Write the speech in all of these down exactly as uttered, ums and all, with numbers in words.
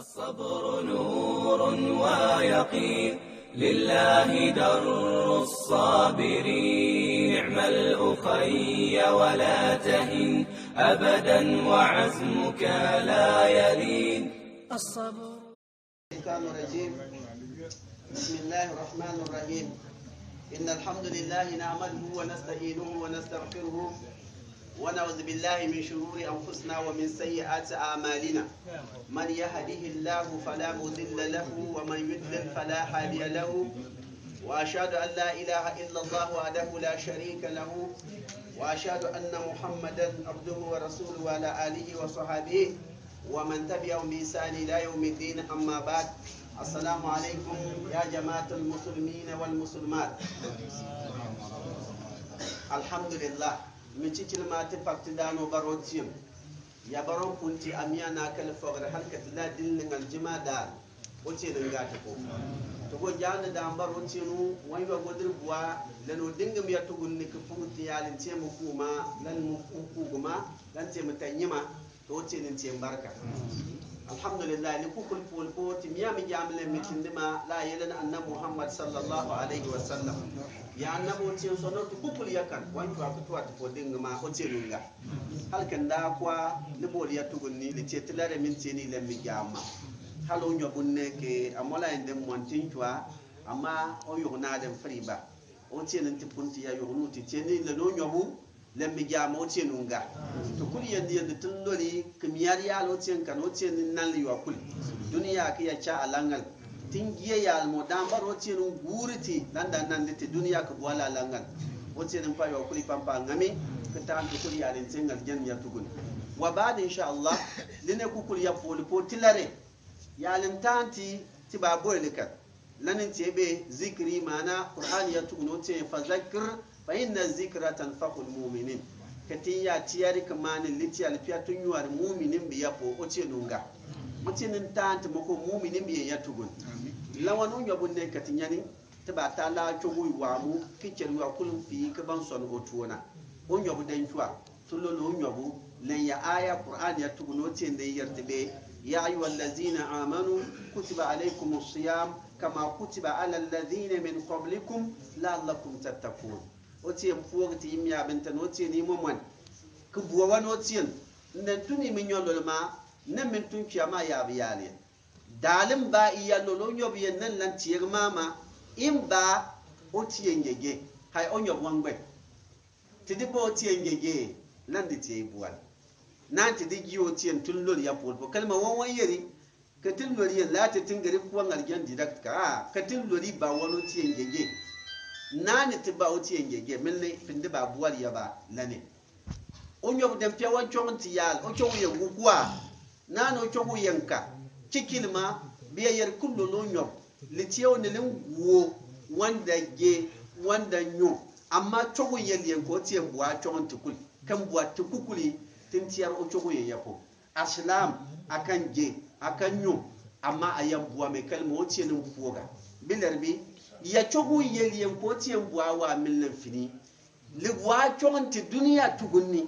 الصبر نور ويقين، لله در الصابرين، اعمل أخي ولا تهن أبدا وعزمك لا يلين. الصبر. الشيطان الرجيم. بسم الله الرحمن الرحيم. إن الحمد لله نحمده ونستعينه ونستغفره ونعوذ بالله من شرور أنفسنا ومن سيئات أعمالنا. من يهده الله فلا مضل له ومن يضلل فلا هادي له. وأشهد أن لا إله إلا الله وحده لا شريك له. وأشهد أن محمدا عبده ورسوله وعلى آله وصحبه ومن تبعهم بإحسان إلى يوم الدين، أما بعد. السلام عليكم يا جماعة المسلمين والمسلمات. الحمد لله. Mi ci cilma ti pak ti daa no baro tiem. Ya baro kunti amia na kal fogre hal ka ti la din lingal jima daa. Otien nga ti ko. Ti ko janda daa baro tienu wan yo godir bua leno dingim ya tugun ni ki pugu ti yalin tiemu kuma lan mu kuguma lan tiemu tanyima. To otien tiem barka. Alhamdulillah, ni kukul pol po ti miya mi jamle mi tindima la yelen anna Muhammad sallallahu alaihi wasallam. Ya anna bo tien sono ti kukul yakan wan tuwa kutuwa ti po dingima otien nga. Hal kanda kwa ni bol ya tugun ni li tie ti lare min tieni le mi jama. Hal o nyobun ne ke amola ende montin tuwa ama o yogna dem friba. Otien ti punti ya yognu ti tieni le no nyobu. Lɛ mi jama otien nga. Ti kul yendi yendi tin lori ki miari yal otien kan otien nan li yo kul. Duniya ki ya ca alangal. Tin giye yal mo dambar otien nguri ti nan dan nan ti duniya ki bwala alangal. Otien pa yo kul pampa ngami ki tan ti kul yal tin ngal jen ya tugun. Wa baad insha Allah. Line ku kul ya poli po tilare. Yal tan ti ti ba boy likat. Lanin tiebe zikiri maana Qur'an ya tugun otien fa zakir fa inna zikra tanfa'ul mu'minin. Katin ya tiyari kamani liti alpia tunyuari mu'minin bi ya po otien nga. Otien tanti moko mu'minin bi ya tugun. Lawan unyobun ne katin yani ti ba ta la cogu iwamu ki ceri wa kulun fi ki ban son otuona. Unyobu den cua. Tulolo nyobu len ya aya Qur'an ya tugun otien de yerti be. يا أيها الذين آمنوا كتب عليكم الصيام كما كتب على الذين من قبلكم لعلكم تتقون. Otien puog ti imi abintan otien imo mwan. Ki buawan otien. Nen tuni mi nyolol ma. Nen min tun kiama ya biyalien. Dalim ba iya lolo nyob yen nen lan tieg mama. Im ba otien yege. Hay onyob wangbe. Ti di bo otien gege, lan di tie ibual. Nan ti di gi otien tun lori ya pol po. Kalima wan wan yeri, ka tin lori yen la ti tin gari kuwa ngal gen direct ka. Ka tin lori ba wan otien gege. Nan ti ba otien gege, min le pindi ba bual ya ba lane. Onyob den pia wan chong ti yal, o chong yen gu kuwa. Nano cogu yenka. Kikilima, bia yer kulolo nyob. Litie o nilin guo, wanda ge, wanda nyo. Amma cogu yel yenka otien bua cogu ntikul. Kan bua tikukuli, tin tiar o cogu yen yapo. Asilam, akan ge, akan nyo. Amma ayan bua me kalima otien mpuoga. Bilerbi, ya cogu yel yenka otien bua wa milen fini. Li bua cogu nti duniya tugunni.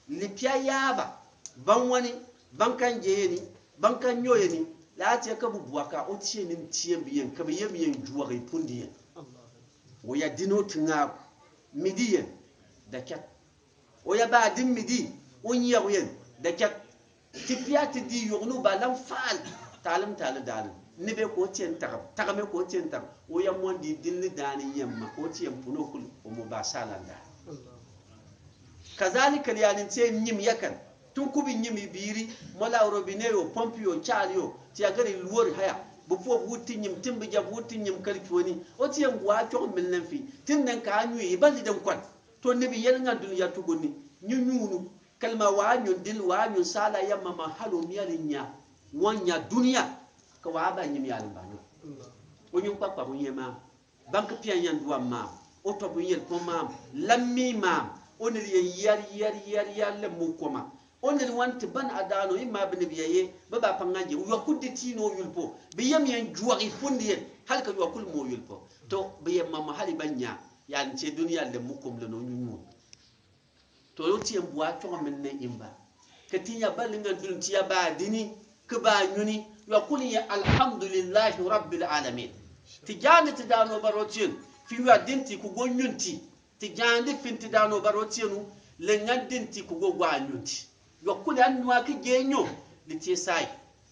Li pia yaba, ban wani, ban kan ge yeni, ban kan nyo yeni, la tia ka bu bua ka otien ntien bi yen, ka bi yem yen juwari pundi yen. Oya dino tingaku, midi yen, dakat. Oya ba din midi, onyaku yen, dakat. Ti pia ti di yognu ba lan fal, talim tali dalim. Ni be ko otien takam, takame ko otien takam. Oya mon di din li dani yemma, ko otien puno kul, omo ba salan da. Kazalika li yalin tie nyim yakan. Tun kubi nyim ibiri, mola robine yo, pompi yo, chali yo, ti agari luori haya. Bu po bu wuti nyim, timbi ja bu wuti nyim kali chuoni. Otien gua chong min nan fi. Tin nan ka anyu iban li dan kwan. To nibi yel ngan duniya tugoni. Nyu nyunu. Kalima wa nyun dil wa nyun sala ya mama halo miyali nya. Wan nya duniya. Ka wa ba nyim yali ba nyo. Onyun kpakpa bu nyema. Banki pian yan duwa mam, o tobu yel po mam, lammi mam, o nil yen yar, yar, yar, yar, lammu koma. O nil wanti ban adano, ima bini biya ye, baba panga je, uyo kudi tino yul po. Biyam yen juwari pundi yen, halka yo kul mo yul po. To, biyam mama hali banya, yan ce duniya lammu kom leno nyunyu. To yo tien bua cogo min ne imba. Ka tin ya ba lingan dun ti ya ba dini, ka ba nyuni, Yɔkuli ye, "Alhamdulillahi Rabbil Alamin." Ti jaandi ti daanɔ bara ɔ tienu, fi yɔa din ti ku go nyun ti. Ti jaandi fin ti daanɔ bara ɔ tienu, lenga din ti ku go gua nyun ti. Yɔkuli anu aki je nyɔ, liti ye sai.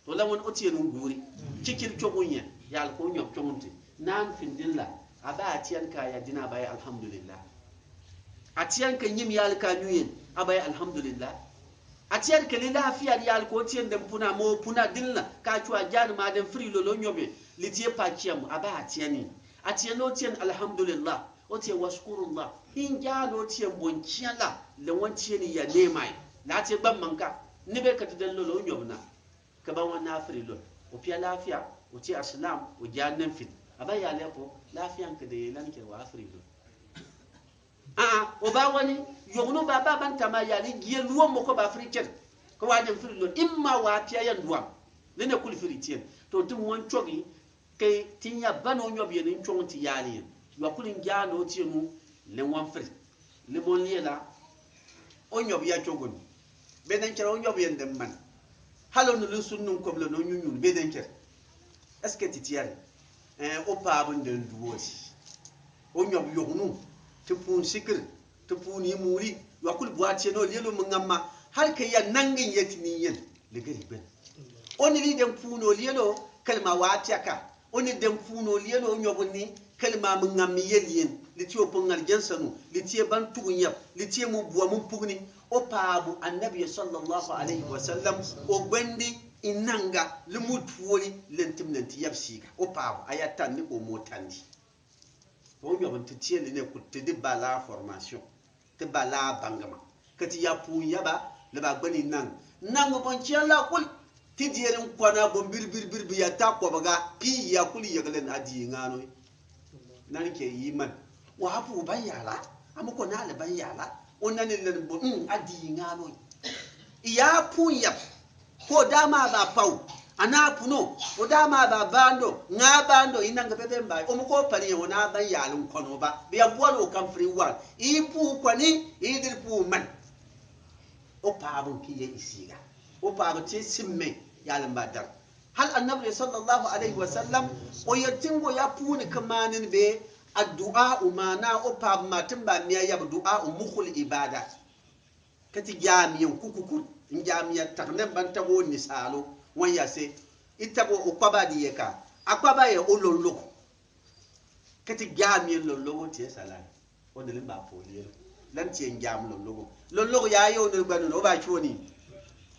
To la wan ɔ tienu nguri. Kikiri kyogu nye, yali ko nyɔ kyogu ti. Naan fin din la, aba atian ka ya din aba ye alhamdulillah. Atian ka nyim yali ka nyuyen, aba ye alhamdulillah. Atian ka li lafiya yali ko tian dem puna mo puna din la, ka chua jan ma dem firi lolo nyɔbe, liti ye pa kiam, aba atiani. Atian ɔ tian alhamdulillah, ɔ tian washkurullah. Hin jan ɔ tian bon kian la, le wan tian ya ne mai. La tian gba manka, ni be ka ti den lolo nyɔbe na. Ka ba wan na firi lolo. Ɔ pia lafiya, ɔ tian aslam, ɔ jan nem fit. Aba yali ko, lafiya ka de lan ke wa firi lolo. Aa, ɔ ba wani, yɔgnu ba ba ban tama yali, gie luo moko ba firi ker. Ka wa dem firi lolo. Imma wa pia yan duam. Nene kuli firi tien. To ti mwan chogi, ke tin ya ban ɔ nyɔbi ye ni chong ti yali ye. Yɔkuli ngia no tienu, le wan firi. Le bon lie la, ɔ nyɔbi ya chogun. Be den ker ɔ nyɔbi ye ndem man. Halo nu lu sun nun kom lo no nyunyun, be den ker. Est-ce que ti tiari? Eh, ɔ paabu nden duoti. Ɔ nyɔbi yɔgnu. Ti pun sikir. Ti puuni muri, yɔkuli bua tieno lielo mi ngama, hali ke ya nangin yeti ni yen, ligari ben. Oni li den puuni o lielo, kalima wa tiaka. Oni den puuni o lielo, nyɔbuni, kalima mi ngami yelien, liti o pungal jensanu, liti e ban tugu nyap, liti e mu bua mu pugni, ɔ paabu Annabi sallallahu alayhi wa sallam, ɔ gbendi, inanga, limu tuoli, lentim lenti yap siga, ɔ paabu, aya tandi, ɔ mo tandi. Ɔ nyɔbi ti tieli ne kul ti di ba la formation. Ti ba la bangama. Ka ti ya pun yaba, le ba gbani nang. Nang bon tiela kul. Ti dieri nkwana bon bir, bir, bir, bir ya ta kɔbaga. Pi ya kul yegelen a di ngano. Nani ke yi man. Wa pu ban yala. Amu ko na le ban yala. O nani len bon, mm, a di ngano. Iya pun yap. Ko dama ba pau. Ana puno. O dama ba bando. Nga bando. Ina nga bebe mba. Omu ko pari ye, ona ban yalin kono ba. Biya bualo kan firi wan. I pu kwani, i dir pu man. O paabu ki ye isiga. O paabu ti simme. Yalin ba dar. Hal Annabi sallallahu alayhi wa sallam, o yatingo ya puni kamanin be, addu'a umana, o paabu matin ba miya yab du'a umukul ibada. Kati jamiyan kukukut, jamiyan tagnen ban tago ni salo, wan yase, itago o kpaba di yeka, akpaba ye o lolog. Kati jamiyan lolog o tie salai, o nilin ba poliel, lan tie jam lolog. Lolog ya ye o nilin ba nun, o ba choni.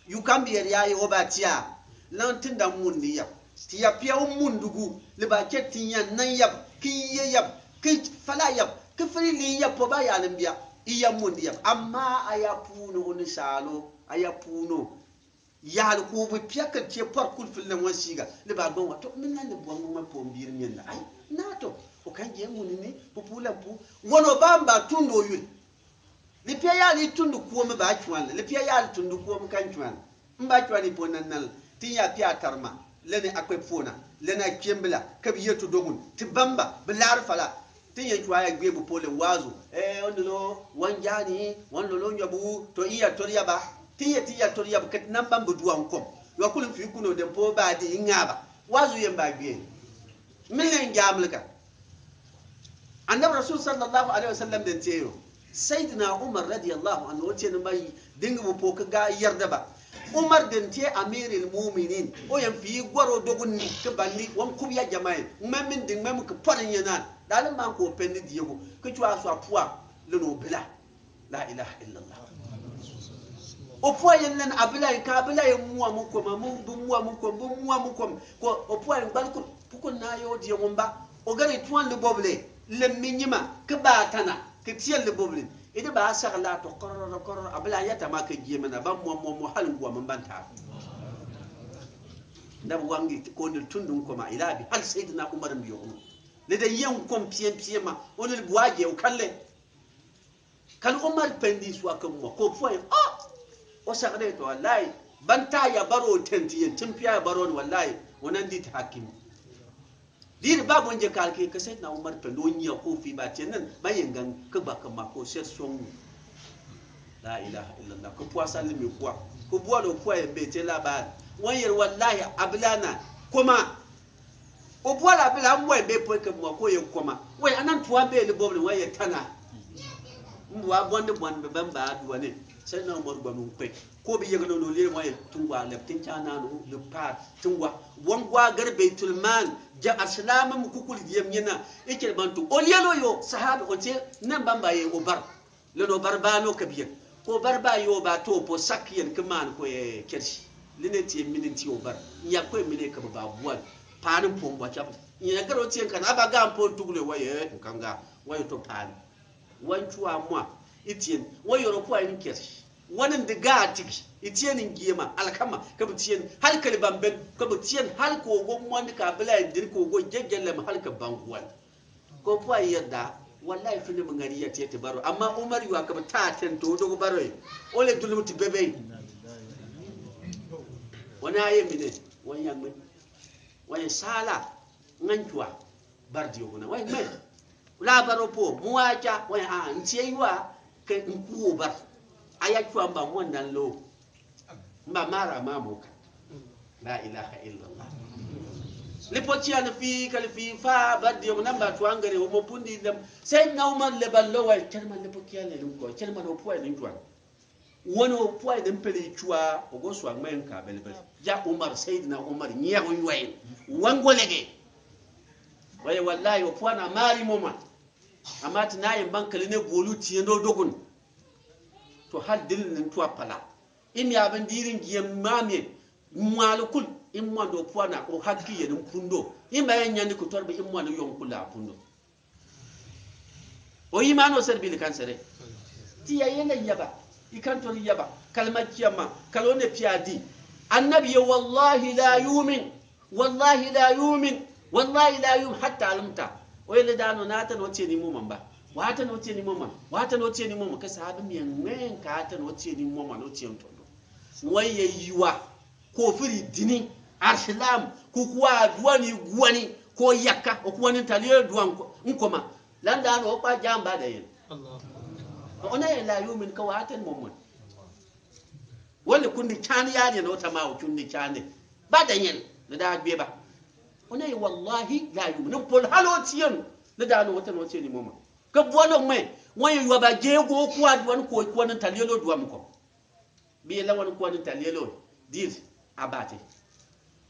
Yukambi ya ye o ba tia, lan tinda mundi yap. Ti ya pia o mundugu, le ba che tinya nan yap, ki ye yap, ki fala yap, ki firi li yap, po ba ya limbia, i ya mundi yap. Amma a ya puno o ni salo, a ya puno. Ya li ko bi pia ka che por kul fil le wan siga, le ba gbanwa, to, min na le bua nguma po mbir min na. Ai, na to, o kan je muni ni, pu pu la pu, wano ba mba tundo yul. Lipia yali tundu kuom ba chwan, lipia yali tundu kuom kan chwan. Mba chwan i po nan nal, tin ya pia tarma, lene akwe pona, lene akyembla, kabi yetu dogun, ti bamba, bilar fala. Tin ya chwa ya gbe bu pole wazu, eh, ondolo, wanjani, wan lolo nyabu, to iya toriya ba. Tin ya, tin ya toriya ba, ket nan bambu duwan kom. Yɔkuli fi kuno den po ba di ngaba. Wazu yemba gbe. Min le njamlika. Annabi Rasul sallallahu alayhi wa sallam den teyo. Sayyidina Umar radiyallahu anhu, o teni mai dingi bu po ka ga yarda ba. Umar den te amiril mu'minin. O yan fi gwaro dogun ni ka banni wan kubiya jama'i. Ŋmɛ min ding ŋmɛ min ka pɔri nyanan. Dali man ko pendi diego. Ka chwa so apua leno bila. La ilaha illallah. Opua yen len abila yen ka abila yen mua mu kom, amu bu mua mu kom, bu mua mu kom. Ko opua yen gbal kun, pukun na yo die ngomba. O gari tuan le boble, le minyima, ke ba tana, ke tiel le boble. Ede ba sagla to kororo kororo, abila ya tama ke giemena, ba mua mua mua hal ngua mambanta. Ndabu wangi ti kondel tundun koma, ila bi, hal Sayyidina Umar mbiyo. Le de yen kom piem piema, onel buaje o kalle. Kal Umar pendi sua ka mua, ko pua ye, oh! O sagre to, wallahi, banta ya baro tenti yen, timpia ya baro ni, wallahi, onan dit hakim. Diri ba bonje kal ke, ka Sayyidina Umar pendi, o nya ko fi ba tenen, ba yengan, ka ba ka ma ko se songu. La ilaha illallah, ka pua salimi pua, ka bua lo pua ye be te la ba. Wan yɛri wallahi, abila na koma. O bɔla abila, mboɛ be pue ke mɔ ko ye koma. Wai, anan tua be li bobli, wan ye tana. Mboa bɔnde bɔnde be bamba aduane. Sɛ na Umar gbanu kpe. Ko bi yeglo no le wan ye tungwa le tincha na no le pa tungwa. Wan gwa gar Baitul Mal. Ja asilaam mu kukuli yem nyena. Ikere bantu. O lielo yo, sahabi o tie, na bamba ye o bar. Leno bari ba no kabiyen. Ko bari ba yo ba to po sak yen ke man ko ye kersi. Lene tie mini ti o bari. Nya ko mini ka ba buan. Paani pon bwa chap. Nya garo tie kan aba ga pon tugle wa ye kanga. Wa yo to paani. Wan chua mwa. Itien. Wa yo ro kwa in kersi. Wan ndiga tik. Itien ngiema. Alkama. Ka bu tien. Hal ka liban ben. Ka bu tien. Hal ko go mwan ka bela din ko go jejjele ma hal ka banguan. Ko pua yadda, wallahi fini mi ngari ya tiete baro. Amma Umar yua ka ba ta ten to dogo baro ye. Ole dulum ti bebe. Wana ye mine, wan ya ngbe. Wan ya sala, ngan chua. Bar di yogona, wan ya ngbe. La baro po, muacha, wan ya, ah, ntie yua, ke nkuo bar. Aya chua mba mwandan lo. Mba mara mamuka. La ilaha illallah. Lipo tiani fi, kali fi, fa, badi yo, namba tuangare, omo pundi dem. Sayyidina Umar le ban lo wa, kelma lipo tiani lunko, kelma no pua ni tuan. Wani o pua ni mpeli chua, ogo swa ngmen ka belebele. Ja Umar, Sayyidina Umar, nya o yua en. Wango lege. Wai wallahi, o pua na mari moma. Amma ti na ye mban kali ne bolu tiendo dogun. To hal dil nin tua pala. Imi abin dirin giyem mamie. Mwalu kul, imwando puana, o hakki yen mpundo. Ima ye nyani kutorbi imwando yon kula pundo. O imano ser bili kansere. Ti ya yene yaba. Ikantori yaba. Kalma kiyama. Kalone piadi. Annabi ye wallahi la yumin. Wallahi la yumin. Wallahi la yumin. Hatta alumta. O yele dano nata no tieni moma mba. Wata no tieni moma. Wata no tieni moma. Kasa abi mi ngmen ka ata no tieni moma no tieni tondo. Wan ye yiwa. Ko firi dini, arsilam, ko kuwa duwani guwani, ko yakka, o kuwani taliyo duwan ko, nkoma. Landa no kpa jamba da yen. Allah. Ona ye la yumin ka watan momon. Wani kundi chani yari no tama o kundi chani. Ba da yen, na da gbe ba. Ona ye wallahi la yumin. Pol halo tiyen, na da no watan o tiyen momon. Ka buwalo me, wan ye yuwa ba je go kuwa duwan ko kuwani taliyo duwan ko. Bi ela wani kuwani talielo. Diri. Abate.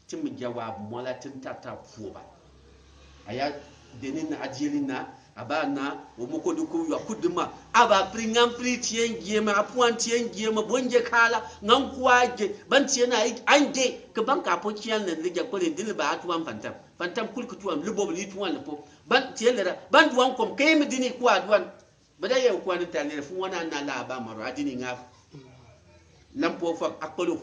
Ti mi jawabu mwala tin tata fuoba. Aya deni na adieli na. Aba na omoko di ku yua kuduma. Aba firi ngan firi tien giema. Apuan tien giema. Bonje kala. Ngan kuwa je. Ban tien na anje. Ke ban ka po tien na lija kore dini ba atuan fantam. Fantam kul kutuan. Libo li tuan lipo. Ban tien lera. Ban duan kom. Ke mi dini kuwa duan. Bada ye kuwani taliere fu wana na la ba maro adini ngaf. Lampo fak akpolo.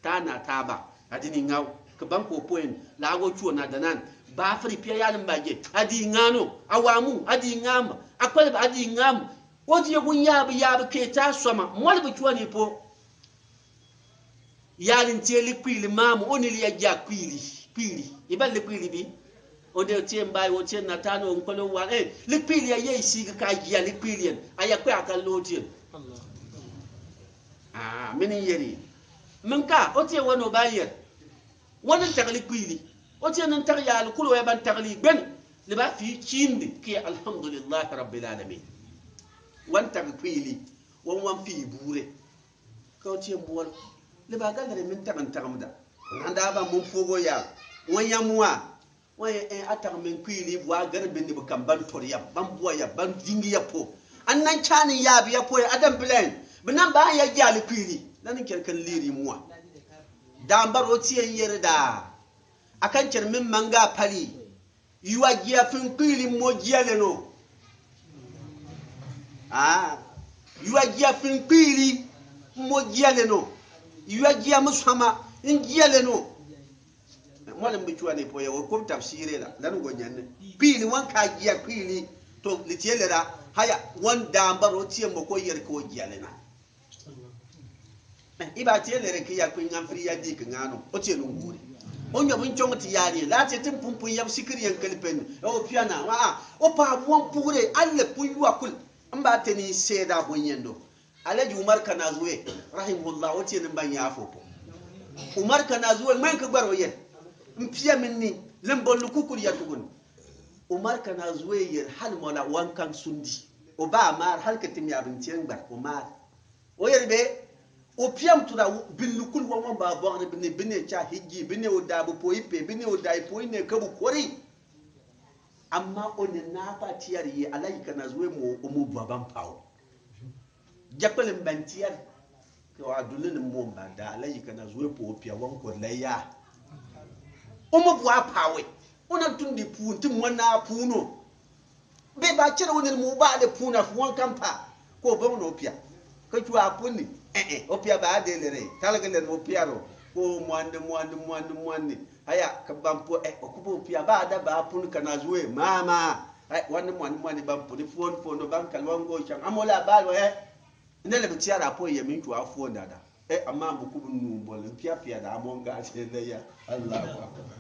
Tana taba adini ngaw. Ke ban ko poen la go chuo na danan. Ba fri pia ya limba je. Adi ngano. Awamu adi ngam. Akpolo adi ngam. Odi ye gun yab yab ke ta soma. Mwali bu chuani po. Yali ntie likpili mamu, oni li ya gia kpili, kpili. Iba likpili bi. Onde otie mbai, otie natano, onkolo wa. Eh, likpili ya ye isigi ka gia likpili yen. Aya kwe aka lotien. Allah. Ah, mini yeri. Minka, otie wano ba yer. Wani ntagi likpili. Otie ni ntagi yali kulo ya ba ntagi li gben. Liba fi chindi ki alhamdulillahi rabbil alamin. Wani ntagi kpili. Wan wan fi bure. Ka o tie mbuwal. Liba galere mi ntagi ntagi mi da. Nanda ba mu mpugo ya. Wan ya mua. Wan ya, eh, atagi mi nkwili bua gari bindi bu kam ban tori ya. Ban bua ya. Ban dingi ya po. Annan chani ya bi ya po ya. Adam bilen. Binan ba ya jali kwili. Nani ker kan liri mua. Damba ro tie yere da. Akan ker mi manga pali. Yua gia fin kpili mo gia le no. Ah. Yua gia fin kpili mo gia le no. Yua gia musama in gia le no. Mwalem bi chua ni po ya wo kom tafsiri la. Lanu go nyanne. Kpili wan ka gia kpili. To litiele la. Haya wan damba ro tie mo ko yer ko gia le na. Eh, iba tie lere ki ya kwi ngam firi ya di ki ngano. O tie nunguri. O nyo bin chong ti ya ni. La tie tim pum pum ya sikiri yan kalipen. O piana. Wa, o pa buan pure. Alle kun yua kul. Mba teni seda bon yendo. Alhaji Umar Kanazwe. Rahimahullah. O tie ni mba ya fo po. Umar Kanazuwe, ŋmɛn ke gbɛr o yɛn. Mpia mi ni, lɛ mbɔn lu kukul ya tugun. Umar Kanazuwe yɛn, hal mɔla wankan sundi. O ba mar, hal ke ti mi abin tiɛn gbɛr, Umar. O yɛn be, o piam tura, bin lu kul wan wan ba bɔgri, bine, bine ca hiji, bine o da bu poi pe, bine o da i poi ne ke bu kori. Amma o ne na pa tiari ye, Alhaji Kanazuwe mo, o mo bua ban pao. Jakpele mbantiar. Ke wa dulin mo mbanda, Alhaji Kanazuwe po pia wan ko laya. O mo bua pawe. O na tundi pun, ti mwana puno. Be ba chere o ne mo ba le pun a fu wankan pa. Ko bon no pia. Ke cua puni. Eh, eh, o pia ba de le re. Talagalen o pia ro. Ko mwande, mwande, mwande, mwande. Aya, ka ban po, eh, o kubo pia ba da ba pun Kanazuwe. Mama. Ai, wani mwani mwani ban puni fuon fuon no ban kal wango chan. Amola balo, eh. Nele bi tiara po ye min cua fuon dada. Eh, amma bu kubu nu bol pia pia da amonga tele ya. Allahu Akbar.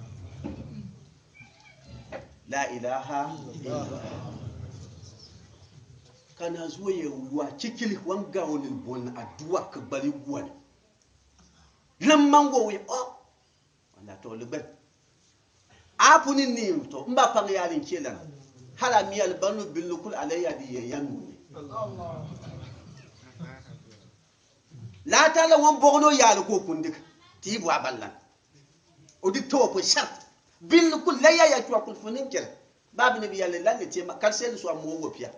La ilaha illallah. Kanazuwe ye wa cikili wanga woni bon adua ka bali gwani. Lammango we, oh. Wala to ligbɛ. A puni ni to, mba pang yali nchelan. Hala mi yali banu bin lu kul alaya di ye yanu. La tala wan bogno yali ko kundik. Ti bu aballan. O di to po shart. Bin lu kul laya ya cua kul funin kel. Babi ne bi yale lan ne tiema, kal sel sua mo wo pia.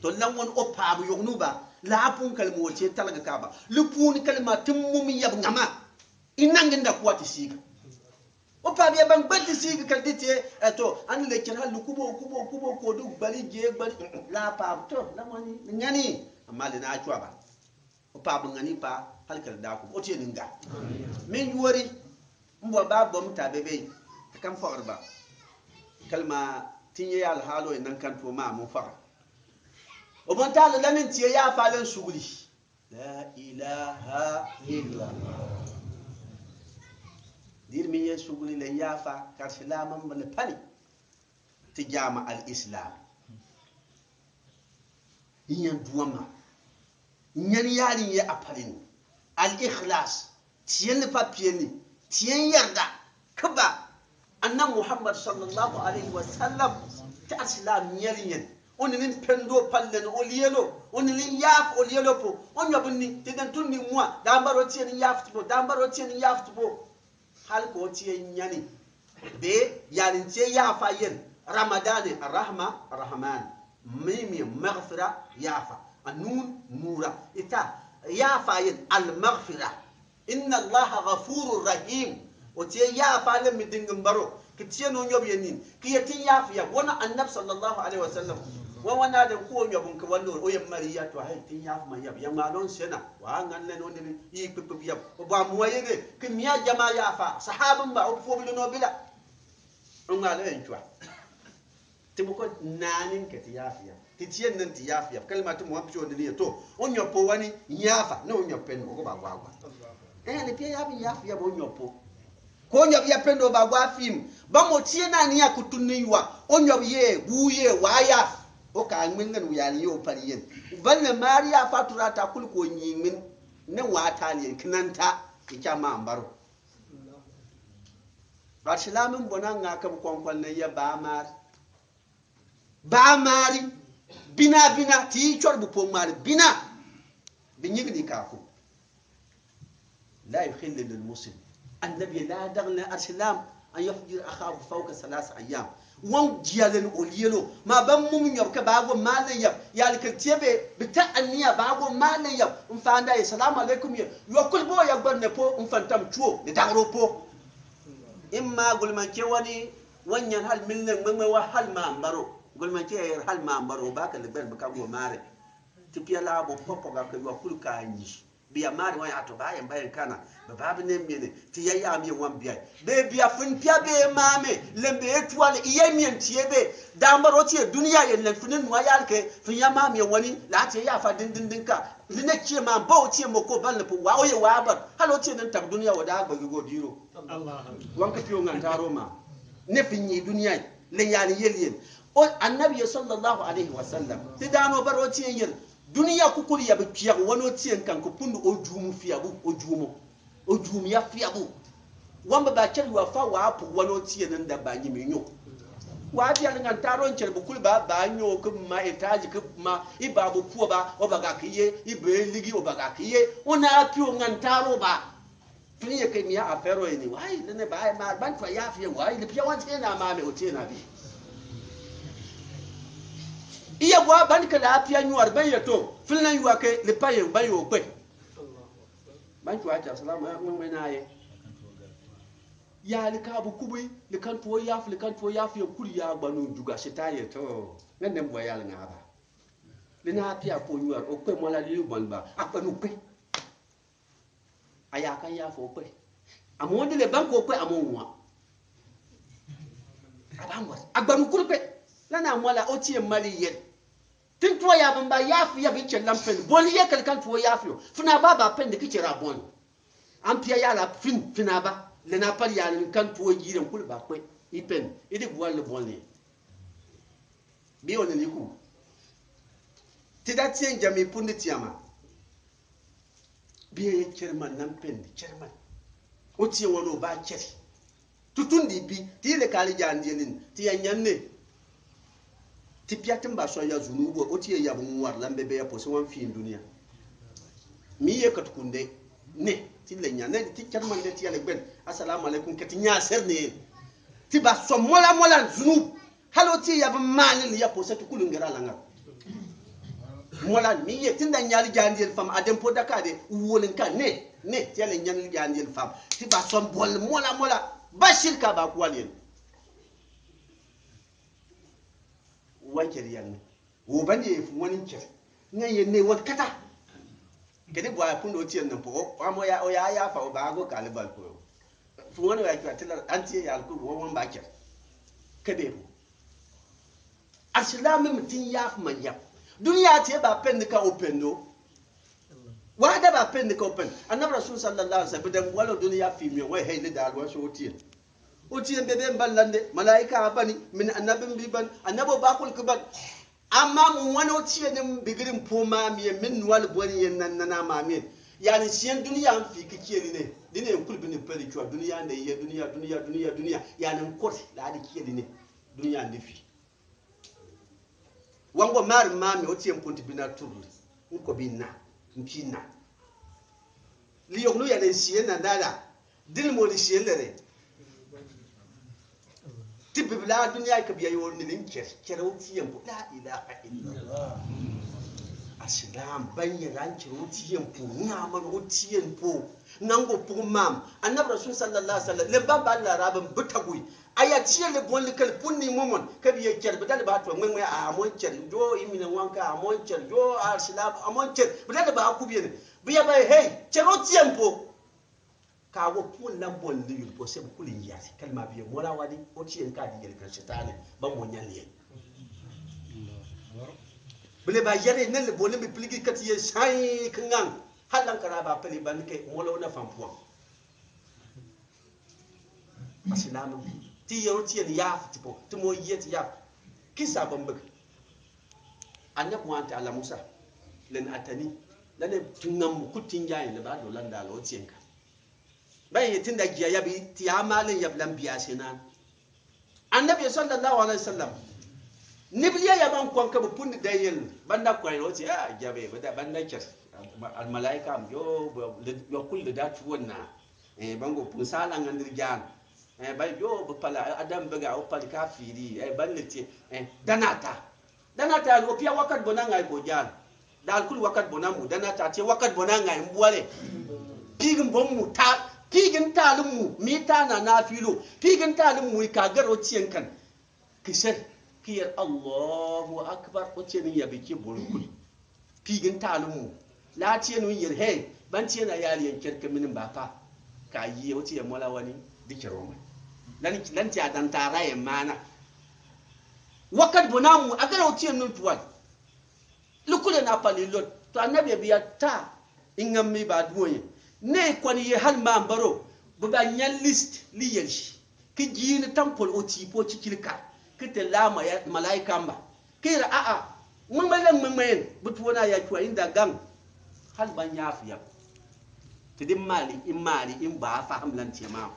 To lan wan o pabu yognu ba, la pun kal mo tie talaga kaba. Lu pun kal ma tum mum yab ngama. Inangi nda kuwa ti siga. O pabu ya ban gbal ti siga kal di tie, eh, to, an le ker hal kubo, kubo, kubo, ko du gbali je, gbali, la pabu to, la mani, ngani, amma le na cua ba. O pabu ŋani pa, hal kal da ku, o tie ninga. Min yuori, mbo ba bom ta bebe, ta kam fagar ba. Kalma, tinye ya alhalo e nan kan to ma mo fagar. O bon ta la lanin tie ya fa lan suguli. La ilaha illallah. Dir min ye suguli la ya fa, kar silama mbana pani. Ti jama al-Islam. Inyan duwama. Inyan yari ye apalin. Al-ikhlas. Tiyen papieni. Tiyen yarda. Kaba. Anna Muhammad sallallahu alaihi wasallam. Ti al-Islam yari yen. Oni nin pendo pallen olielo. Oni nin yaf olielo po. Onyo bunni. Ti den tunni mwa. Dambaro tiyen yaf tubo. Dambaro tiyen yaf tubo. Hal ko tiye nyani. Be, yani tiye yafa yen. Ramadani, rahma, rahman. Mimi, maghfira, yafa. Anun, nura. Ita, yafa yen, al maghfira. Inna Allaha ghafurur rahim. O tiye yafa le mi dingin baro. Ki tiye no nyob yenin. Ki ye tin yafa ya. Wana Annab sallallahu alaihi wasallam. Wa wana den ko nyob nka wallo. O ye Mariya to hay tin yafa ma yab. Ya malon sena. Wa ngan le no ne. I kpekpe yab. O ba muwayene, ki mia jama yafa, sahabin ba, o fo bilo no bila. O ŋa le en cua. Ti bu ko nanin ke ti yafa ya. Ti tiyen nan ti yafa ya. Kalima ti mo ampi o ni to. O nyopo wani yafa. No nyopen o ko ba gwa gwa. Eh, ni pia yafa yafa ya bo nyopo. Ko nyob ya pendo ba gwa fim. Ba mo tiye nani ya kutuni yua. O nyob ye, bu ye, wa ya. O ka ŋmin ŋan wu ya ni yo pari yen. Bal ne Mariya fatura ta kul ko nyi ŋmin. Ne wa ta liyen kinanta. Ika ma mbaro. Ba silamin bona ŋa ka bu konkol ne ya ba mari. Ba mari. Bina, bina. Ti cor bu po mari. Bina. Bi nyigini ka ku. لا يحل للمسلم. Annabi la dagne alsilam an yahjur akhahu fawqa salas ayyam. Wan jiyalen olielo. Ma ban mum nyob ke ba go malen yab. Yal ke tiebe bita aniya ba go malen yab. Mfanda ye salamu alaikum ye. Yo kul bo ya gbar ne po mfantam chuo ne dagro po. Imma gulman ke wani wanyan hal milne meme wa hal ma ambaro. Gulman ke yer hal ma ambaro ba ke le gbar ka go mare. Ti pia la bo popo ga ke yo kul ka nyi. Bia mari wan ato ba yɛn ba yɛn kana. Ba ba bi ne miene. Ti ya ya mi wan bia. Be bia fin pia be mame. Lembe etuale. Iye mien ti ebe. Damba ro ti e dunia yɛn len fin nua yal ke. Fin ya mame wani. La ti ya fa din din din ka. Line ti e ma bo ti e moko ban le po. Wa oye wa ban. Halo ti e nan tak dunia wa da gba go diro. Allah. Wan ka pio ngan taro ma. Ne fin yi dunia. Len yani yel yen. O Annabi sallallahu alaihi wasallam. Ti dano baro ti e yel. Dunia kukuli ya bi piago wano ti en kan ko pundu o jumu fiabu o jumo. O juu mi ya fia bo. Wan ba ba kyɛre yu a fa wa pu wan o tie ni nda ba nyimi nyo. Wa fia ni ŋa ntaaro nkyɛre bo kuli ba ba nyo ki ma etazi ki ma i ba bo puo ba o ba ga ki ye i be ligi o ba ga ki ye. O na pio ŋa ntaaro ba. Fini ye ke mi ya a fero ye ni wa i le ne ba ma ban twa ya fia wa i le pia wan tie na ma me o tie na bi. I ye bo a ban ke la pia nyo ar ban ye to fini na yu a ke le pa ye ban yo kpe. Ban twa ca salama ŋmɛŋmɛ na ye. Ya lika bu kubi likan tuo yafu likan tuo yafu ye kuli ya gbanu juga sita ye to. Ŋa nem bwa ya li ŋa ba. Li na pia ko nyuar o kpe mola li bon ba a kpe nu kpe. A ya kan yafu o kpe. Amo de le ban ko kpe amo nwa. A ban was a gbanu kuli kpe. La na mola o tie mali ye. Tin tuo ya bamba yafu ya bi kyɛ lam pɛn bɔn ye kɛl kan tuo yafu yo fina ba ba pɛn de ki kyɛ ra bɔn. An pia ya la fin fina ba le na pali ya ni kan tuo yire kul ba kwe i pɛn i di bual le bɔn ye. Bi o ne ni ku ti da tien jami pundi tiama. Bi ye kyɛrman nan pɛn di kyɛrman o tie wano ba kyɛri. Tutundi bi ti le kali jandielin ti ya nyanne. Ti pia ti mba sɔ ya zunubu o ti ye ya bu ŋwar la mbebe ya pose wan fi dunia. Mi ye katukunde ne ti le nya ne ti kyarmande ti ya le gben. Assalamu alaikum kati nya ser ne ti ba sɔ mola mola zunub. Halo ti ya bu mani ya pose tu kulu ngera la ŋa. Mola mi ye tinda nyali jandiel fam adem po dakade uwolin ka ne ne ti ya le nyali jandiel fam ti ba sɔ bol mola mola. Ba shirka ba kuwalien. Wan kyɛri yan ne wo bani ye fu wani kyɛri ŋa ye ne wan kata. Kedi bwa pundo tien na po amo ya o ya ya fa o ba go kali bal ko. Fu wani wa kyɛri tila anti ya ku wo wan ba kyɛri. Kedi bu asilamu mi tin ya fu man ya dunia ti ba pɛn ka o pɛn do. Wa da ba pɛn ka o pɛn. Annabi rasul sallallahu alaihi wasallam bi dan wala dunia fi mi wa hei le da alwa so tien. O tien bebe mbalande malaika abani min annabi mbi ban annabi o ba kul kiban. Amma mu wani o tien ni mbigiri mpo ma mi ye min nwal boni ye nan nana ma mi ye. Yani sien dunia mfi ki kieli ne dine kul bini peli chwa dunia nde ye dunia dunia dunia dunia yani nkori la di kieli ne dunia ndi fi. Wango mari mami o tie mpunti bina turu nko bina mpina. Li yok nu ya le nsie na dala dil mo li sie lere. Ti bibila dunia ka biya yo ni lin ker ker o tie mpo la ilaha illallah. Asilam banye ran ker o tie mpo na man o tie mpo. Nango pugum mam annabi rasul sallallahu alaihi wasallam le baba larabin bitagui. Aya tiye le bon likal punni momon kabi ye cer bidal ba to ngwe ngwe a mon cer jo imine wanka a mon cer jo arsilab a mon cer bidal ba kubien. Biya ba hey cer o tiempo. Ka wo pun lam bon li yul po se bu kulin yasi kalma biye mola wadi o tien ka di yel kan setane ba mo nyan ye. Bile ba yare nan le bole mi piligi kati ye sai kangang. Halan kara ba pele ban ke mola na fam puang. Asilamu ti yero ti yen yaf ti po ti mo yet yaf. Kisa bambag. Annabi wante ala Musa len atani lane tungam kutin jayin le ba do landa lo tienka. Ba ye tinda giya yabi ti amalen yab lambiya senan. Annabi sallallahu alaihi wasallam. Nibiliya ya ban kwan ka bu pundi dayel banda kwan ro ti a jabe bada banda cer. Al malaika am yo yo kul da tuwanna. Eh, bango pun sala ngandir jan. Eh, ba yo bu pala adam bega o pali kafiri eh ban leti eh danata. Danata o pia wakat bona ngai ko jan. Dal kul wakat bona mu danata ti wakat bona ngai mbuale. Pigin bon mu ta pigin talin mu mi ta na na filo pigin talin mu ka garo tien kan. Ki ser ki yer Allahu akbar o tien ya biki bol kul. Pigin talin mu la tien un yer he ban tien a yali yen ker ke minin ba pa. Ka yi o tien mola wani di ker o ma lan lan ti adan tara ye mana. Wakat bona mu agara o tien nun tuwan. Lukule na pali lot to annabi biya ta. Ingam mi ba duoye ne kwani ye hal ma mbaro bu ba nyan list li yelshi. Ki jini tampol o tipo cikilka ki te la malaika mba. Kira a'a ŋmɛŋmɛ la ŋmɛŋmɛ yen bu tuona ya cua inda gang. Hal ba nyafu yab. Ti di mali, i mali, i mba fa ham lan tiɛ ma.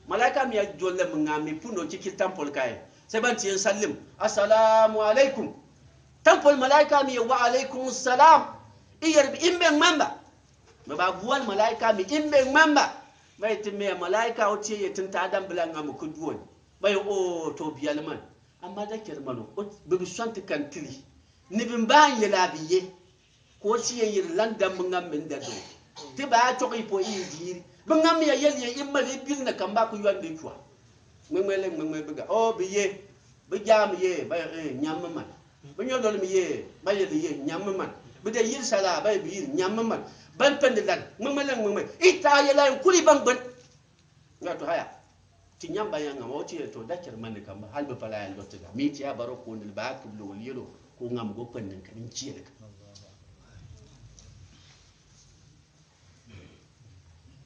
Malaika mi a jɔlɛ mi ŋa mi puno kikiri tampol kaɛ. Sɛ ban tiɛ salim. Assalamu alaikum. Tampol malaika mi wa alaikum salam. I yɛri bi i mbe ŋmɛmba. Mɛ ba buan malaika mi i mbe ŋmɛmba. Mɛ ti mɛ malaika o tiɛ yɛ tin ta dam bila ŋa mi kuduon. Ba yɛ o to bialiman. Amma da kɛri mano. Bi bi sɔn ti kan tili. Ni bi mba yɛ la bi ye. Ko si yɛ yiri lan dam bi ŋa mi nda do. Ti ba tɔki po i diiri. Bi ŋa mi ya yɛli yɛ i mali i bil na kamba ku yuan de cua. Ŋmɛŋmɛ lɛ ŋmɛŋmɛ bi ga. O bi ye. Bi jam ye. Ba yɛ nyam mi man. Bi nyɔdɔl mi ye. Ba yɛ li ye nyam mi man. Bi de yiri sala ba yɛ bi yiri nyam mi man. Ban pɛn di lan. Ŋmɛŋmɛ lɛ ŋmɛŋmɛ. I ta yɛ la yɛ kuli ban ban. Nga to haya. Ti nyamba yanga ma o tiɛ to da kɛri mani kamba hal bi pala ya lɔti ga. Mi tiɛ baro ko ni ba kiblo wali yelo ko ngam go kpɛn ni ka min tiɛ ka.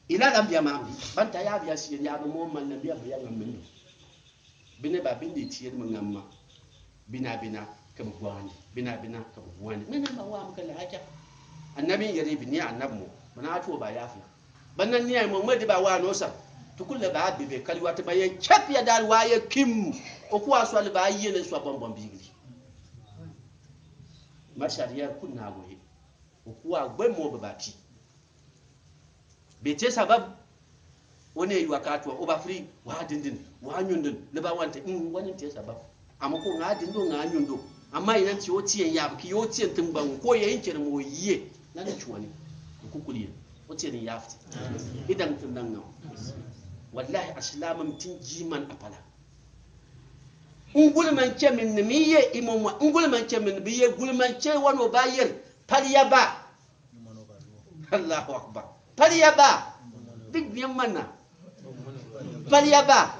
Ila lam biya ma mi. Banta ya biya si ya bi mo man na biya biya ngam min. Bine ba bindi tiɛ mi ngam ma. Bina bina ka bi gwani. Bina bina ka bi gwani. Mene ma wa mi ka la aja. Annabi yɛri bi ni annabi mo. Mana a tuo ba ya fi. Bana ni ay mo medi ba wa no sa. Tukul le ba bibe kali wati ba ye chep ya dal wa ye kim. Oku a swa le ba ye le swa bom bom bigli. Ma sharia kun na go he. Oku a gbe mo ba ti. Be te sabab. One yu a katwa o ba fri wa dindin wa nyundin le ba wante mm wani te sabab. Amma ko ŋa dindo ŋa nyundo. Amma inan ti o tiɛ yab ki o tiɛ tin gbaŋ ko ye in kere mo ye. Nani cuwani. Kukuli ye o tiɛ ni yafti. Idan tin nan ŋa. Wallahi asilamam tin jiman apala. Ngul man kye min ni mi ye imomwa ngul man kye min bi ye gul man kye wano ba yer. Pali ya ba. Allahu akbar. Pali ya ba. Big bien mana. Pali ya ba.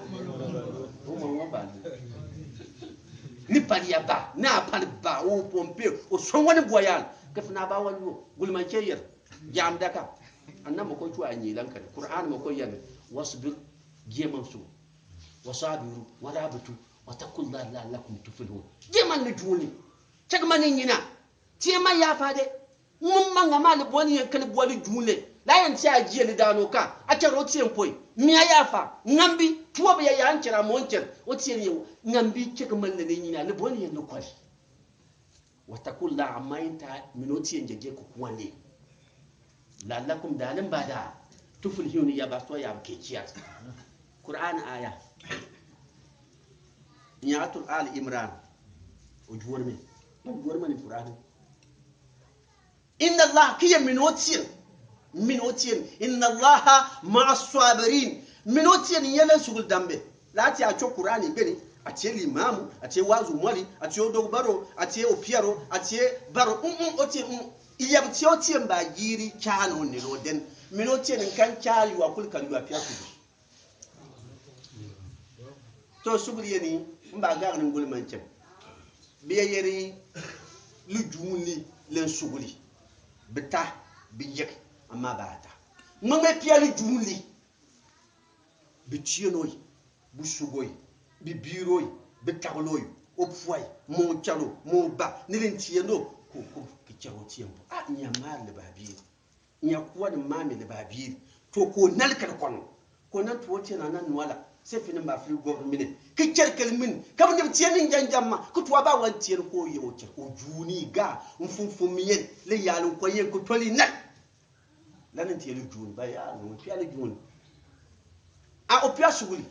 Ni pali ya ba na pali ba o pompe o songwani boyal. Kefna ba wani o gulman cheyer. Jam daka. Anna moko chwa nyi lankani Qur'an moko yani. Wasbir. Jeman su. Wasabiru warabitu. Watakullaha la'allakum tuflihun. Jeman ni juni. Chekmani nyina. Tiema ya fade. Ŋun ma ŋa ma liboni yɛn kɛ liboni juunle. La yɛn ti a jie li daano ka a kɛrɛ o tien poi. Mia ya fa ŋambi tuo bɛ ya ya n kɛrɛ a mɔ n kɛrɛ o tien yɛ ŋambi kɛkɛ ma lɛ ne nyina liboni yɛn ni kɔli. Watakullaha amma in ta mini o tien jɛjɛ kukuwani. La'allakum dalin ba da tuflihun ya ba so ya ba kɛ kiya. Qur'an aya. Nyatul Ali Imran. O juwar me. O juwar me ni Qur'an. Inna Allah kiye mini o tien. Mini o tien. Inna Allah ma'a sabirin. Mini o tien yelen sugul dambe. La ati a co Qur'ani gbeni. Ati e limamu. Ati e wazu mwali. Ati e o dogbaro. Ati e o piaro. Ati e baro. Mm mm o tien mm. Iyabti o tien ba giri cano ni roden. Mini o tien nkan cari wa kul kari wa piasu. To suguli yeni mba gagni nguli mancem. Bi yeri lu juunli len suguli. Bi ta bi yek amma ba ta. Mama pia lu juunli. Bi tienoi, bi sugoi, bi biroi, bi tagloi, o puai, mo calo, mo ba, ni lin tiendo, ko ko ki calo tiembo. A nyama le ba bi. Nya kuwa ni mami le ba biri. To ko nal kal kono. Ko nan tuo tiɛ na nan nwala. Se fini mba fili government. Ki cer kel min. Ka bi ne tiɛ ni njanjama. Ki tuo ba wan tiɛ ko ye o cer. O juni ga. Mfumfum yen. Le yalin ko yen ko toli nal. La ni tiɛ lu juni. Ba ya no tiɛ lu juni. A o pia suguli.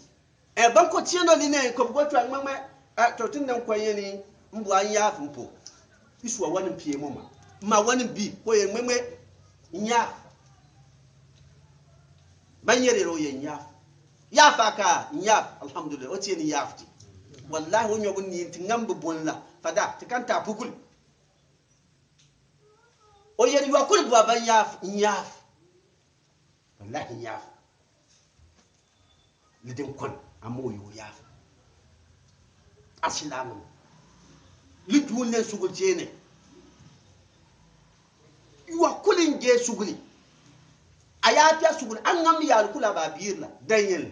Ɛ, ban ko tiɛ no li ne ko bi ko twa ŋmɛŋmɛ. Ɛ, to tin ne nkwa yeni mbu a nyaaf mpo. Isua wani mpie moma. Ma wani bi ko ye ŋmɛŋmɛ nyaaf. Ban yere ro ye nyaaf. Yaaf aka nyaaf. Alhamdulillah. O tiɛ ni yaaf ti. Wallahi o nyobu ni ti ŋam bi bon la. Fada ti kan ta pukul. O yeri wa kuli bua ba nyaaf, nyaaf. Wallahi nyaaf. Lidin kon, amo yo yaaf. Asilamu. Lidun len sugul tiene. Wa kuli nge suguli. Aya pia sugul, an ŋam yal kula ba bir la. Daniel.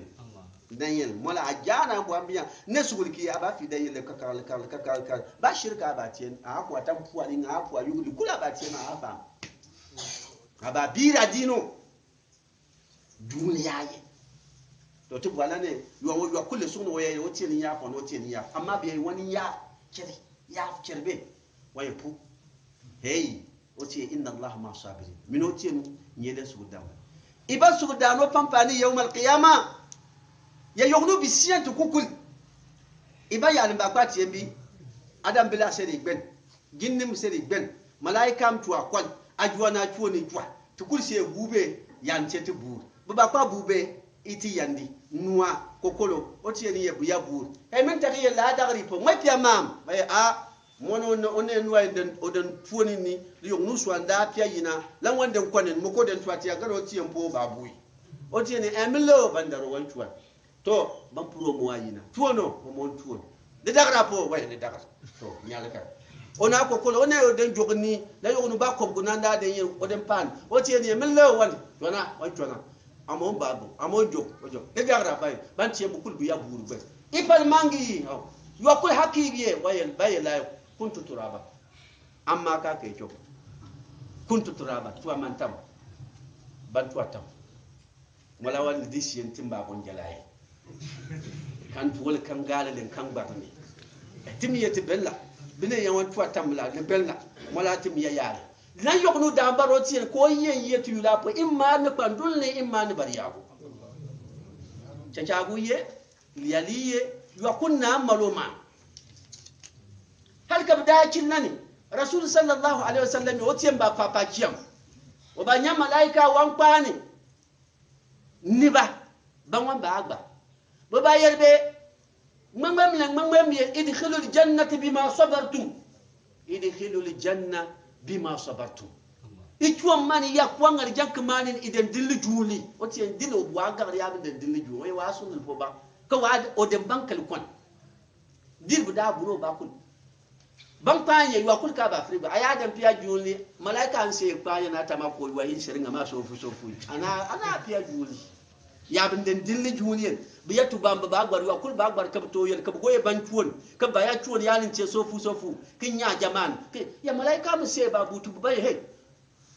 Daniel. Mola a jana bo ambiya. Ne sugul ki a ba fi Daniel le kakal, kakal, kakal, kakal. Ba shirka ba tien. A ko atam puali nga ko ayuguli kula ba tien a ba. A ba bir a dino. Dunia ye. To ti bwala ne, yua, yua kul le sugna wa ya, o tieni ya pon, o tieni ya. Amma bie wani ya, kere, ya kere be. Wa ya pu. Hey, o tie, inna Allaha ma'a sabirin. Mini o tienu, nyele sugudam. Iba sugudam no pampani yawmal qiyama. Ya yognu bi sien tu kukul. Iba ya limba kwa tiembi. Adam bila seri gben. Ginnim seri gben, malaika mtua kwal, ajua na chuoni jua, tukul sie gube, yan tieti bur. Baba kwa bube, iti yandi, nua, kokolo, o tieni ye buya bur. E min taki ye la dagri po, mwe pia mam, e a, mono ne, one nua eden, oden chuoni ni, liong nu suanda pia yina, la wanden kwanen, moko den tua tia garo tien po babui. O tieni, e min lo, bandaro wan chua. To, ban puro mo ayina. Tuono, mo mon tuon. De dagra po, wai, de dagra. To, nyalika. Ona kokolo, one oden jogni, na yognu ba kobgu nanda de yen, oden pan. O tieni, min le wan, tuona, wan tuona. Amon babu, amon jog, o jog. De dagra bai, ban tie bukul biya buru be. Ipal mangi, o. Yua kul haki biye, wai, bai layo. Kuntu turaba. Amma ka ke jog. Kuntu turaba, tua mantam. Ban tua tam. Mola wan di sien tim ba bon jalaye. Kan tuwol kan gala len kan gbatuni. Tim ye ti bella. Bine ya wan tua tamla ne bella. Mola tim ya yala. Lan yok nu damba ro tien ko ye ye tu yula po imma ne pandul ne imma ne bariyago. Chachagu ye, liali ye, yua kunna maloma. Hal ka bida kin nani. Rasul sallallahu alaihi wasallam o tien ba papa kiam. O ba nya malaika wan kpani. Ni ba, ba ŋwan ba agba. Baba yɛri be, ŋmɛŋmɛ mi la ŋmɛŋmɛ mi ye, idkhilul jannata bima sabartum. Idkhilul janna bima sabartum. Ichuo mani ya kwa ŋari jank mani iden dilli juli. O tien dilli o bua gagri ya bi den dilli juli. O ye wa sundul po ba. Ka wa o den bankal kwan. Diri bi daa buro ba kul. Ban kpanye yua kul ka ba firi ba. Aya dan pia juli. Malaika anse kpanye na tama ko yua yin seringa ma sofu sofu. Ana, ana pia juli. Ya bin den dilli juli yen. Bi ya tu bamba ba gbar yua kul ba gbar ka bi to yen ka bi goye ban chuon. Ka ba ya chuon ya nin che sofu sofu. Kin ya jaman. Ke, ya malaika mi se ba butu ba ye he.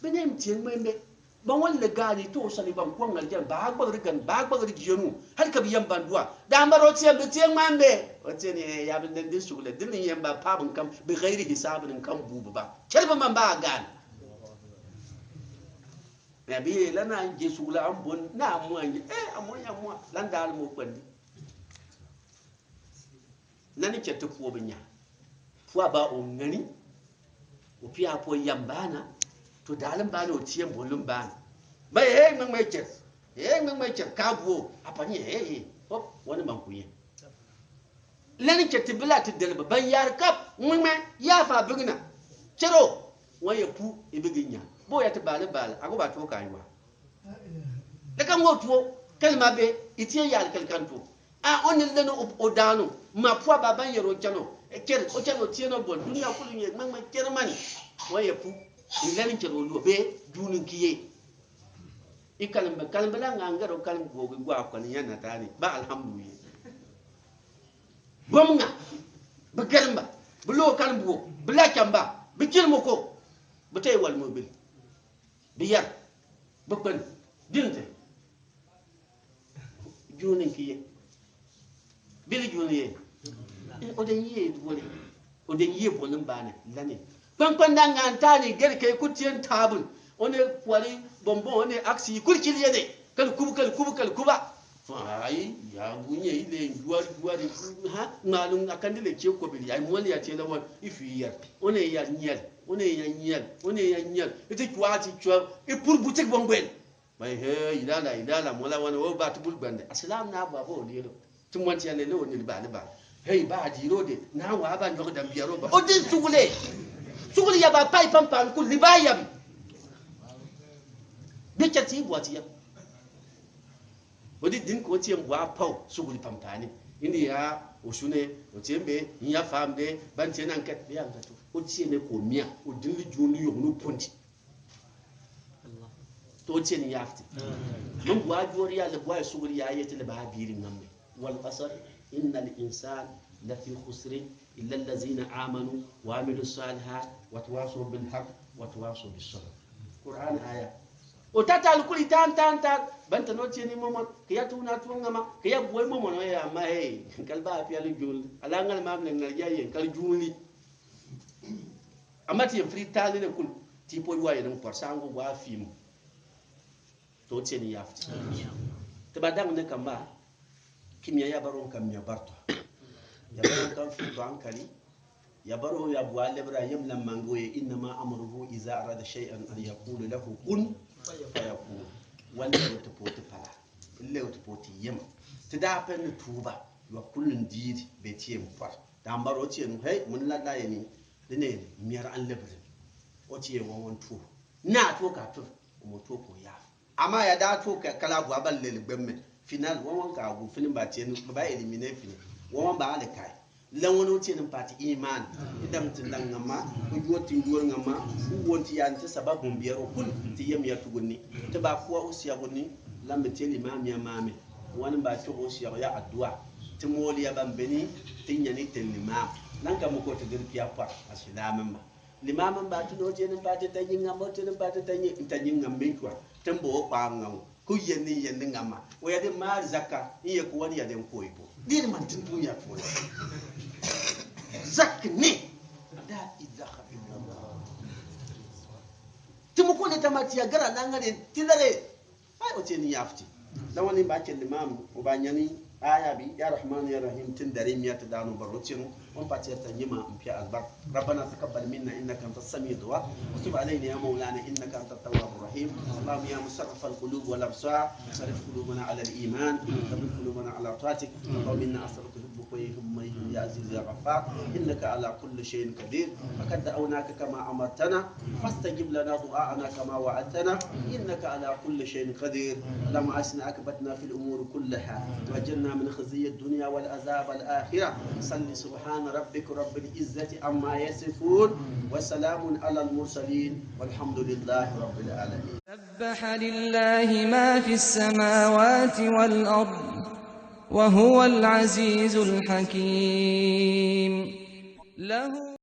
Bene mi tie ŋmɛŋmɛ. Ba ŋwan le gani to sani ban kɔŋ ŋa jan ba gbagri gan ba gbagri jienu. Hal ka bi yɛn ban dua. Damba ro tie bi tie ŋmɛŋmɛ. O tie ni ya bin den di sugule din ni yɛn ba pa bin kam bi gairi hisabin kam bu ba. Kere ba man ba gan. Na bi la na je sugule an bon na mo an je. Eh, amo ya mo. Lan dal mo kwandi. Nani kye ti puo bi nya. Puo aba o ŋani. O pia puo yam bana. To dalin bana o tiem bolin bana. Ba he ŋmɛŋmɛ kye. He ŋmɛŋmɛ kye ka buo. Apa ni he he. Hop, wani man kunye. Lani kye ti bila ti delba ban yar kap ŋmɛŋmɛ ya fa bigina. Kyero. Wan ye pu ibigi nya. Bo ya ti bali bali. Ago ba tuo ka yiwa. Leka ŋo tuo. Kalima be. Itie yal kal kan tuo. A oni leno o, o dano. Ma pua baba yero chano. E ker, o chano tieno bon. Dunia kulu nye, ŋmɛŋmɛ ker mani. Wa ye pu. Ni leni ker o luo. Be, duni kiye. I kalimba, kalimba la ŋa ŋero kalimba go gwa kwani ya natani. Ba alhamdulillah. Bom ŋa. Bi kalimba. Bi lo kalimba go. Bi la chamba. Bi kilimo ko. Bi te wal mo bil. Bi yar. Bi kpen. Dinte. Juuni kiye. Bili juuni ye. Eh, o den ye duwole. O den ye bolin bane. Lane. Kpankpan da ŋa ntani geri ke kutien tabun. One kwari bombo one aksi kul kili ye de. Kal kubu, kal kubu, kal kuba. Ai, ya gunye ile juari, juari. Ha, ŋalun akandi le kye kobili. Ai, mwali ya tiela wan. Ifi yar. One ya nyal. One ya nyal. One ya nyal. Ite chwa ti chwa. Ipur butik bongben. Mai he, ilala, ilala, mola wane, o ba tubul gbande. Asilam na bwa bo lelo. Tumwanti ya lelo, ni liba, liba. Hei, ba diro de, na wa ba nyok dambia roba. O din sugule. Sugule ya ba pai pampan ku liba ya bi. Bicha ti bwa ti ya. O di din ko ti mbwa pau, sugule pampani. Indi ya, o sune, o ti mbe, nya famde, ban ti na nket, ya nketu. O ti ne ko mia, o din li jun li yonu ponti. To tieni yafti. Min bwa jori ya le bwa suguri ya yeti le ba biri ngamme. Wal asr innal insana lafi khusrin illa allazina amanu wa amilu salihat wa tawasaw bil haqq wa tawasaw bis sabr. Qur'an aya. O tata lukuli tan tan tan. Banta no tieni momo. Ke ya tuna tu ngama. Ke ya bue momo no ya ma hei. Kal ba apia lu jul. Ala ngal mam le ngal ya yen kal juli. Ama ti yen fri tali ne kul. Ti po wa yen mpar sango wa fim. To tieni yafti. Te ba dang ne kamba. Kimia ya baro kan mia barto. Ya baro kan fito ankali. Ya baro ya bua lebra yem la mango ye, innama amruhu iza arada shay'an an yaqula lahu kun fayakun. Wala wata poti pala. Ille wata poti yem. Te da pen tuba. Yo kulun diri beti yem par. Da mbaro tienu, hey, mun la la yeni. Dene miara an lebra. O ti ye wan wan tu. Na tu ka tu. O mo tu ko ya. Ama ya da tu ka kala bua bal lel gbemme. Final, wan wan ka gu fini ba tienu, ba elimine fini. Wan wan ba ale kai. Lan wan o tienu pati iman. Idang tindang ngama, ujuo tinjuo ngama, uwon ti yan ti sababu mbiero kun, ti yem ya tuguni. Ti ba kuwa usia guni, lambe ti limam ya mame. Wan ba ti usia ya adua. Ti moli ya bambeni, ti nyani ti limam. Lan ka muko ti dir pia pa, asila mamba. Limam mba ti no tieni mpa ti tanyi ngam, o tieni mpa ti tanyi, tanyi ngam minkwa. Tembo o kpa ngam. Ku yeni yeni ngama. O ya de mari zaka, iye ku wani ya de nko ibo. Diri man tin tu ya tu. Zak ni. La ilaha illallah. Timu ko ne tamati ya gara nangare tilare. Ai, o tieni yafti. Lan wani ba kelle mam, o ba nyani, aya bi, ya Rahman, ya Rahim, tin dari miya ti dano baro tienu, on pati ya ta nyima, mpia albar. ربنا تقبل منا إنك أنت السميع الدعاء وتب علينا يا مولانا إنك أنت التواب الرحيم. اللهم يا مصرف القلوب والأبصار، صرف قلوبنا على الإيمان، ثبت قلوبنا على طاعتك. اللهم إنا أسألك حبك ويهم ويهم يا عزيز يا غفار، إنك على كل شيء قدير. لقد دعوناك كما أمرتنا، فاستجب لنا دعاءنا كما وعدتنا، إنك على كل شيء قدير. اللهم أحسن عاقبتنا في الأمور كلها، وأجرنا من خزي الدنيا والعذاب الآخرة. صل سبحان ربك رب العزة عما يصفون، وسلام على المرسلين، والحمد لله رب العالمين. سبح لله ما في السماوات والأرض، وهو العزيز الحكيم. له